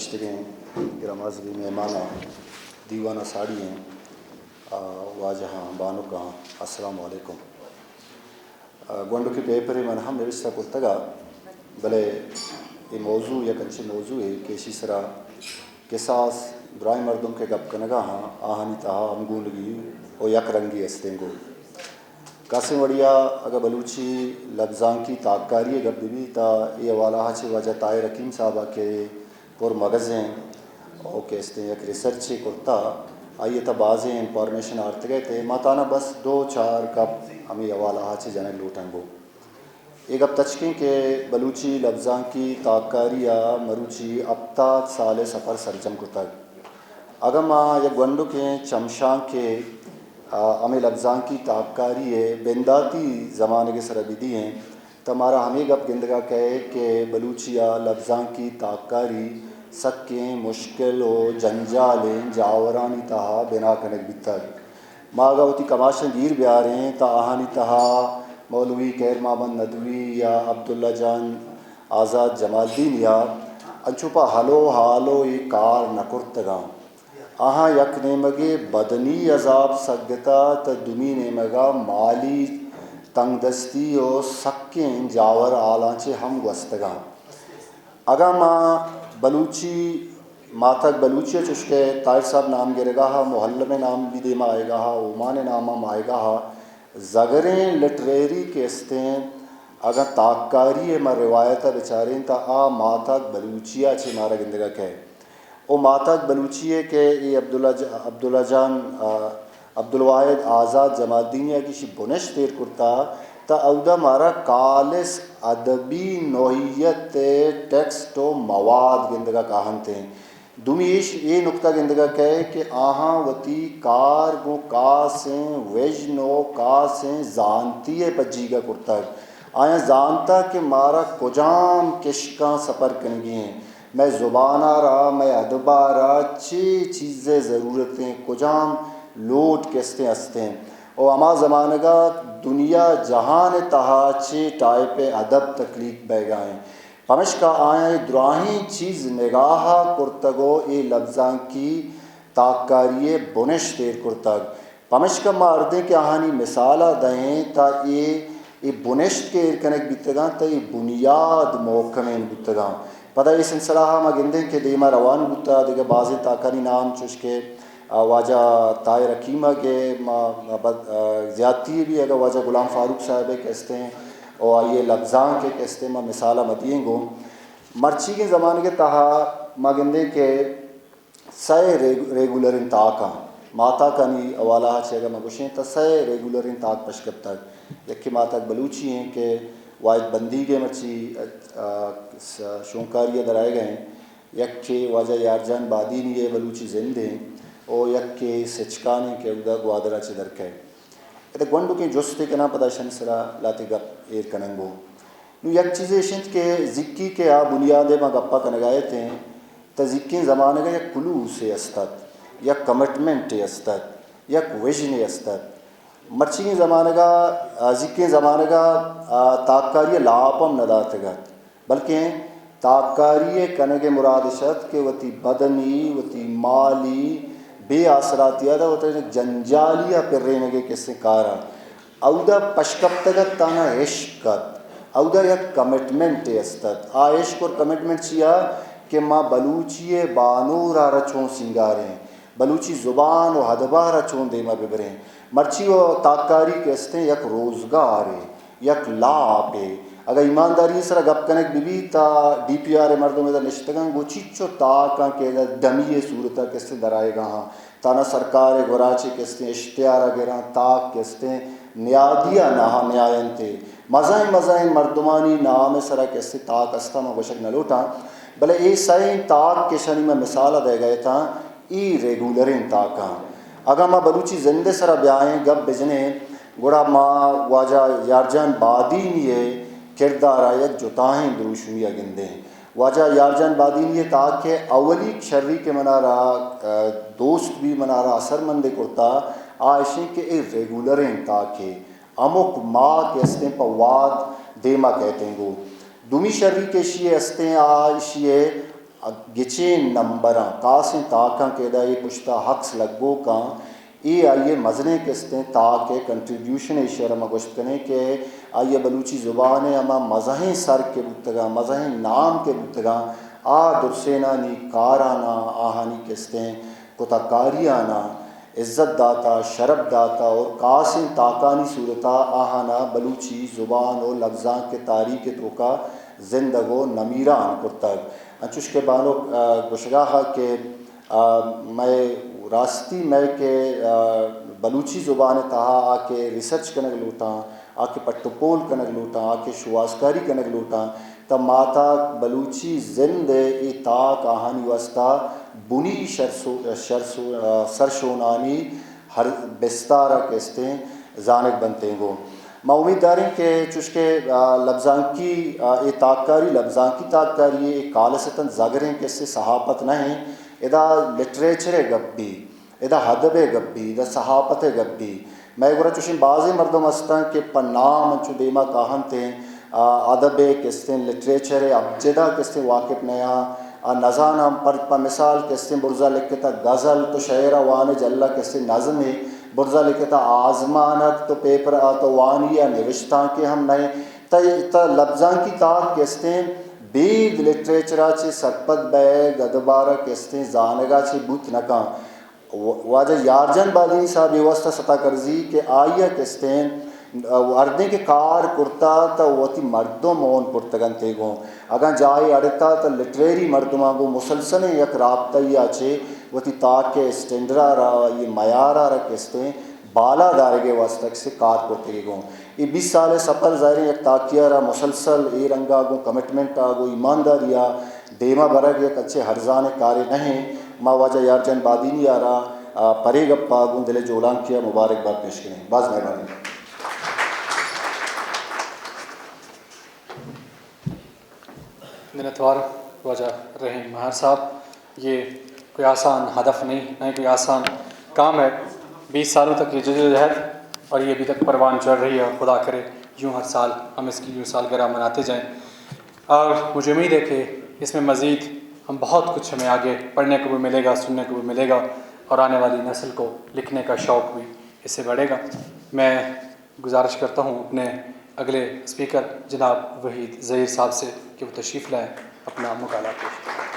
نشتگیں گرانمازگیں مہماناں، دیوان ءِ ساڑی ایں، آ، واجہاں، بانکاں، السلام علیکم۔ آ، گونڈکیں پیپرے من ہم نبشتہ کرتگ ات، بلے اے موضوع یک انچیں موضوعے کہ ایشی سرا کساس درائیں مردم کہ گپ کنگا ہاں، آہانی تہا ہمگونگی و یک رنگی استیں گوں۔ کسیں وڑیا اگہ بلوچی لبزانکی تاککاری ءِ گپ بہ بیت، تہ اے حوالہ ءَ چہ واجہ طاہر حکیم صاحب ءَ کہ پر مگزیں او کہ استیں یک ریسرچے کرتا، آئی ءِ تہ بازیں انفارمیشن آرتگ ات، ما تانا بس دو چار گپ ہمے حوالہ ءَ چہ جنگ لوٹاں گوں۔ اے گپ تچکیں کہ بلوچی لبزانکی تاککاری ءَ مروچی ہپتاد سال ءِ سفر سرجم کتگ۔ اگاں ما یک گونڈکیں چمشانکے، آ، ہمے لبزانکی تاککاری ءِ بنداتی زمانگ ءِ سرا بدییں، تہ مارا ہمے گپ گندگا کئے کہ بلوچی ءَ لبزانکی تاککاری سکیں مشکل و جنجالیں جاورانی تہا بنا کنگ بیتگ۔ ما اگاں وتی کماشاں گیر بیاریں، تہ آہانی تہا مولوی خیر محمد ندوی یا عبداللہ جان آزاد جمالدینی ءَ انچو پہ ہلو ہالو اے کار نہ کرتگاں۔ آہاں یک نیمگے بدنی عذاب سگتا، تہ دومی نیمگا مالی تنگدستی و سکیں جاور حالاں چہ ہم گوستگاں۔ اگاں ما بلوچی، ماتگ بلوچی ءَ چوشکہ طاہر صاحب نام گرگا ہا، محلم ءِ نام بھی دیما آئیگا ہا، اومان ءِ نام ہم آئیگا ہا، زگریں لٹریری کہ استیں، اگاں تاککاری ءِ ما روایت ءَ بچاریں، تہ آ ماتگ بلوچی ءَ چہ مارا گندگا کئے۔ او ماتگ بلوچی ءِ کہ اے عبداللہ ج-، عبداللہ جان، آ، عبدالواحد آزاد جمالدینی ءَ کہ ایشی بنشت ایر کرتا، تہ اودا مارا خالص ادبی نوعیت ءِ ٹیکسٹ و مواد گندگا کاہنت ایں۔ دومی ایش اے نکتہ گندگا کئے کہ آہاں وتی کار گوں کاسیں وژن و کاسیں زانتی ءِ پجیگا کرتگ۔ آیاں زانتا کہ مارا کجام کشکاں سپر کنگی ایں۔ مئے زبان ءَ را، مئے ادب ءَ را چے چیز ءِ ضرورت ایں، کجام لوٹ کہ استیں استیں، او ہما زمانگ ءَ دنیا جہان ءِ تہا چے ٹائپ ءِ ادب تخلیق بیگا ایں۔ پمشکا آیاں اے دراہیں چیز نگاہ ءَ کرتگ و اے لبزانکی تاککاری ءِ بنشت ایر کرتگ۔ پمشکا ما ہردیں کہ آہانی مثال ءَ دئیں، تہ اے، اے بنشت کہ ایر کنگ بیتگاں، تہ اے بنیاد محکمین بوتگاں۔ پدا اے سلسلہ ءَ ما گندیں کہ دیما روان بوتا، دگہ بازیں تاکانی نام چوش کہ، آ، واجہ طاہر حکیم ءَ کہ ما، ما بد-، آ، زیادتی بھی اگہ واجہ غلام فاروق صاحب ءِ کہ استیں، او آئی ءِ لبزانک ءِ کہ استیں، ما مثال ءَ مدییں گوں۔ مرچیگیں زمانگ ءِ تہا ما گندیں کہ سئے ریگ-، ریگولریں تاکاں، ماہتاکانی حوالہ ءَ چہ اگاں ما گوشیں، تہ سئے ریگولریں تاک پشکپتگ۔ یکے ماہتاک بلوچی ایں کہ واحد بندیگ ءِ مرچی، آ، س-، شونکاری ءَ درآیگ ءَ ایں، یکے واجہ یارجان بادینی ءِ بلوچی زند ایں، او یکے سچکان ایں کہ اودا گوادر ءَ چہ درکئے۔ ادا گونڈکیں جستے کناں، پدا اشانی سرا لہتے گپ ایر کناں گوں۔ نوں یک چیزے اش انت کہ زکی کہ آ بنیاد ءَ ما گپا کنگا اتیں، تہ زکیں زمانگ ءَ یک خلوصے است ات، یک کمٹمنٹے است ات، یک وژنے است ات۔ مرچیگیں زمانگ ءَ، آ، زکیں زمانگ ءَ، آ، تاککاری ءَ لاپ ہم نہ داتگ ات۔ بلکیں تاککاری ءِ کنگ ءِ مراد اش ات کہ وتی بدنی، وتی مالی بے آسراتی ءَ داں وتی جنجالی ءَ پرینگ ءِ کسیں کار ءَ اودا پشکپتگ ات، تانا عشق ات، اودا یک کمٹمنٹے است ات۔ آ عشق اور کمٹمنٹ چیا کہ ما بلوچی ءِ بانور ءَ را چون سینگاریں، بلوچی زبان و ادب ءَ را چون دیما ببریں۔ مرچی و تاککاری کہ استیں یک روزگارے، یک لاپے۔ اگاں ایمانداری ءِ سرا گپ کنگ بہ بیت، تہ ڈی پی آر ءِ مردم ادا نشتگاں، گوں چیچو تاکاں کہ ادا ڈمی ءِ صورت ءَ کہ استیں درآیگا ہاں، تانا سرکار ءِ گورا چہ کہ استیں اشتہار ءَ گراں، تاک کہ استیں نیادی ءَ نہ نیاینت۔ مزائیں مزائیں مردمانی نام ءِ سرا کہ استیں تاک استاں، ما گوشگ نہ لوٹاں، بلے اے سئیں تاک کہ اشانی ما مثال ءَ دئیگا اتاں، اے ریگولریں تاکاں۔ اگاں ما بلوچی زند ءِ سرا بیائیں، گپ بجنیں، گڑا ما واجہ یارجان بادینی ءِ کردار ءَ یک جتاہیں دروشمی ءَ گندیں۔ واجہ یارجان بادینی ءِ تاک ءِ اولی شری کہ منا را، آ، دوست بی، منا را اثرمندے کرتا، آ اشیں کہ اے ریگولریں تاکے، ہمک ماہ کہ استیں پہ واد دیما کئیتیں گوں۔ دومی شری کہ اشی ءِ استیں، آ اشی ءِ گچین نمبراں، کاسیں تاکاں کہ ادا اے پشتا حقس لگوکاں، اے آئی ءِ مزنیں کستیں تاک ءِ کنٹریبیوشن ءِ، ایشی ءَ را ما گوشت کنیں کہ آئی ءَ بلوچی زبان ءِ ہما مزہیں سر کہ بوتگاں، مزہیں نام کہ بوتگاں، آ درسینانی کاراناں، آہانی کستیں کتہ کاریاناں عزت داتا، شرپ داتا اور کاسیں تاکانی صورتا آہانا بلوچی زبان و لبزانک ءِ تاریخ ءِ توکا زندگ و نمیران کرتگ۔ انچوش کہ بانک، آ، گوشگا ہا کہ، آ، مئے راستی مئے کہ، آ، بلوچی زبان ءِ تہا آ کہ ریسرچ کنگ لوٹاں، آ کہ پٹ و پول کنگ لوٹاں، آ کہ شوہازکاری کنگ لوٹاں، تہ ماتا بلوچی زند ءِ اے تاک آہانی واسطہ بنی شرسو-، شرسو-، سرشونانی ہر بستار ءَ کہ استیں زانگ بنتیں گوں۔ ما امید داریں کہ چوش کہ، آ، لبزانکی، آ، اے تاککاری، لبزانکی تاککاری ءِ اے خالصتاً زگریں کسے صحافت نہ ایں، ادا لٹریچر ءِ گپ بی، ادا ادب ءِ گپ بی، ادا صحافت ءِ گپ بی۔ مئے گورا چوشیں بازیں مردم ہستاں کہ پہ نام انچو دیما کاہنت ایں، آ، ادب ءِ کستیں لٹریچر ءِ ابجدا کستیں واقف نیاں، آ، نزاناں پر، پہ مثال کستیں برزا لکھتا غزل تو شعر ءَ وانے جلا کستیں نظمے، برزا لکھتا آزمانک تو پیپر ءَ تو وانی یا نوشتانکے ہم نئے۔ تہ، تہ لبزانکی تاک کستیں بید لٹریچر ءَ چہ سرپد بئیگ، ادب ءَ را کستیں زانگ ءَ چہ بوت نہ کن۔ و-، واجہ یارجان بادینی صاحب ءِ واسطہ ستا کرزی کہ آئی ءَ کستیں، آ، ہردیں کہ کار کرتا تہ وتی مردم اون کرتگ انت گوں۔ اگاں جاہے اڑتا تہ لٹریری مردماں گوں مسلسلیں یک رابطہ ءَ چہ وتی تاک ءِ اسٹینڈرڈ ءَ را، آئی ءِ معیار ءَ را کستیں بالا دارگ ءِ واسطہ کسے کار کرتگ گوں۔ اے بیست سال ءِ سفر ظاہریں یک تاکے ءَ را مسلسل اے رنگ ءَ گوں کمٹمنٹ ءَ گوں ایمانداری ءَ دیما برگ یک انچیں ہرزانیں کارے نہ ایں۔ ما واجہ یارجان بادینی ءَ را، آ، پرے گپ ءَ گوں دل ءِ جہلانکی ءَ مبارک بات پیش کنیں۔ باز مہربانی۔ منتوار واجہ رحیم مہر صاحب۔ یہ کوئی آسان ہدف نہیں، نہ ہی کوئی آسان کام ہے۔ بیس سالوں تک یہ جدوجہد اور یہ ابھی تک پروان چڑھ رہی ہے اور خدا کرے یوں ہر سال ہم اس کی یوں سالگرہ مناتے جائیں۔ اور مجھے امید ہے کہ اس میں مزید ہم بہت کچھ ہمیں آگے پڑھنے کو بھی ملے گا، سننے کو بھی ملے گا اور آنے والی نسل کو لکھنے کا شوق بھی اس سے بڑھے گا۔ میں گزارش کرتا ہوں اپنے اگلے اسپیکر جناب وحید زہیر صاحب سے کہ وہ تشریف لائیں، اپنا مقالہ پیش کریں۔